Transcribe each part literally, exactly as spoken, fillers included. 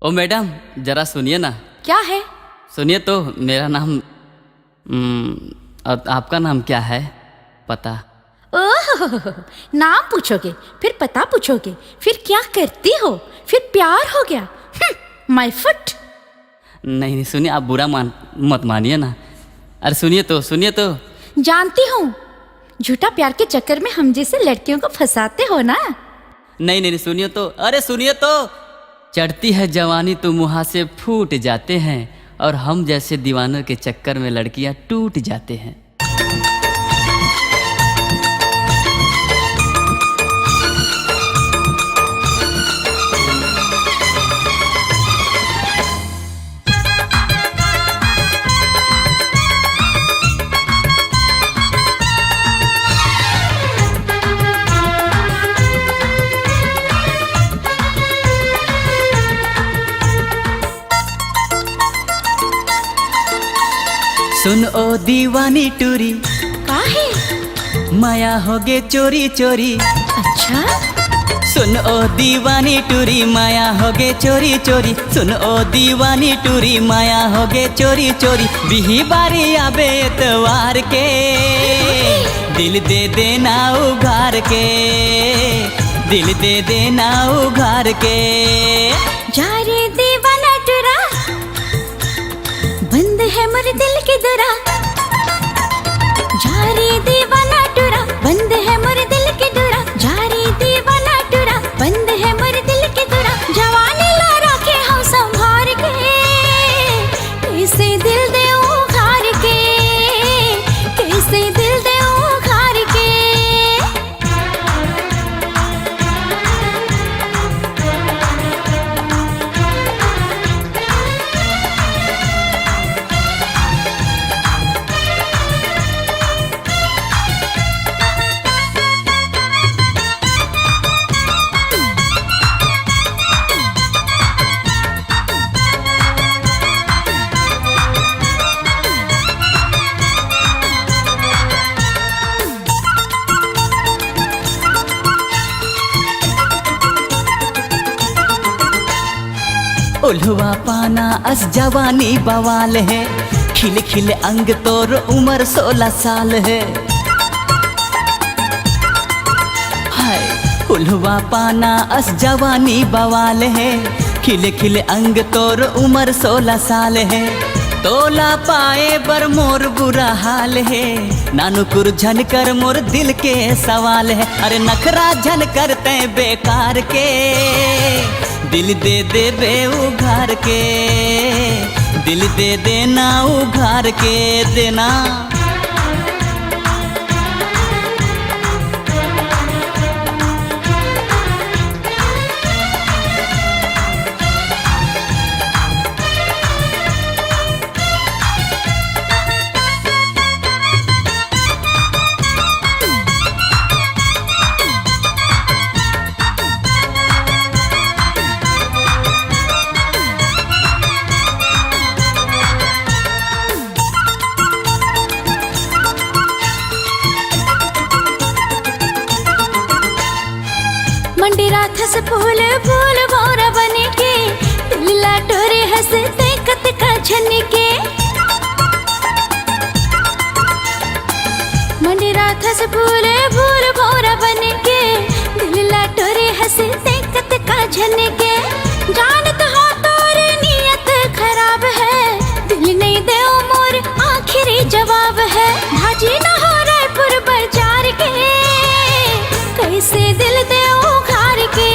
ओ मैडम, जरा सुनिए ना। क्या है? सुनिए तो, मेरा नाम, हम्म, और आपका नाम क्या है? पता। ओह, नाम पूछोगे, फिर पता पूछोगे, फिर क्या करती हो, फिर प्यार हो गया। हम्म, my foot। नहीं, नहीं, सुनिए, आप बुरा मान, मत मानिए ना। अरे सुनिए तो, सुनिए तो। जानती हूँ, झूठा प्यार के चक्कर में हम जैसे लड़कियों को फंसाते हो ना। नहीं, नहीं, नहीं, सुनिए तो, अरे सुनिए तो। चढ़ती है जवानी तो मुहासे फूट जाते हैं, और हम जैसे दीवानों के चक्कर में लड़कियां टूट जाते हैं। सुन ओ दीवानी टूरी, काहे? माया होगे चोरी चोरी। अच्छा? सुन ओ दीवानी टूरी, माया होगे चोरी चोरी। सुन ओ दीवानी टूरी, माया होगे चोरी चोरी। बिही बारी आबे एतवार के, दिल दे देना उघार के, दिल दे देना उघार के। जा रे दीवाना टुरा, बंद है मोर दिल के दुरा। जा रे दीवाना टुरा, बंद है मोर दिल के दुरा। जा रे दीवाना टुरा, बंद है मोर दिल के दुरा। जवानी ला राखे हम संभार के, कैसे दिल दे उघार के, कैसे दिल दे उघार के। उल्हुआ पाना अस जवानी बवाल है, खिल खिल अंग तोर उमर सोलह साल है। हाय, उल्हुआ पाना अस जवानी बवाल है, खिल खिल अंग तोर उमर सोलह साल है। तोला पाए बर मोर बुरा हाल है, नानुकुर झन कर मोर दिल के सवाल है। अरे नखरा झन कर तैं बेकार के, दिल दे देबे उघार के, दिल दे देना उघार के देना। मंडी राथस फूल फूल भौरा बने के, दिल ला टोरे हंस तैं कतका झन के। मंडी राथस फूल फूल भौरा बने के, दिल ला टोरे हंस तैं कतका झन के। जानत हो तोर नियत खराब है, दिल नहीं देव मोर आखिरी जवाब है। भाजी न हो रायपुर बाजार के, कैसे दिल दे उघार के,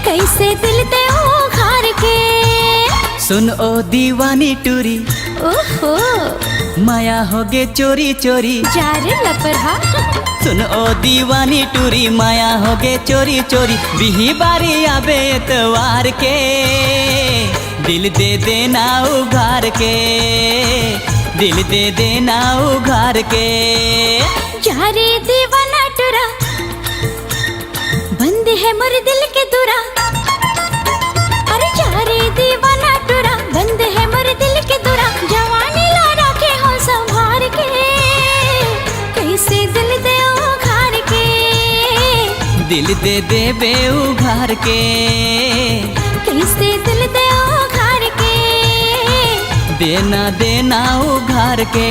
कैसे दिल दे उघार के। सुन ओ दीवानी टूरी, ओहो। माया होगे चोरी चोरी। जा रे लपरहा। सुन ओ दीवानी टूरी, माया होगे चोरी चोरी। बिही बारी आबे एतवार के, दिल दे देना उघार के, दिल दे देना उघार के। जा रे दीवाना टुरा, बंद है मोर दिल के दुरा। अरे जा रे दीवाना टुरा, बंद है मोर दिल के दुरा। जवानी ला राखे हो संभार के, कैसे दिल दे उघार के। दिल दे देबे उघार के। इसे दिल दे उघार के। देना देना उघार के।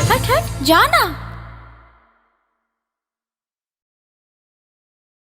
हट हट जाना।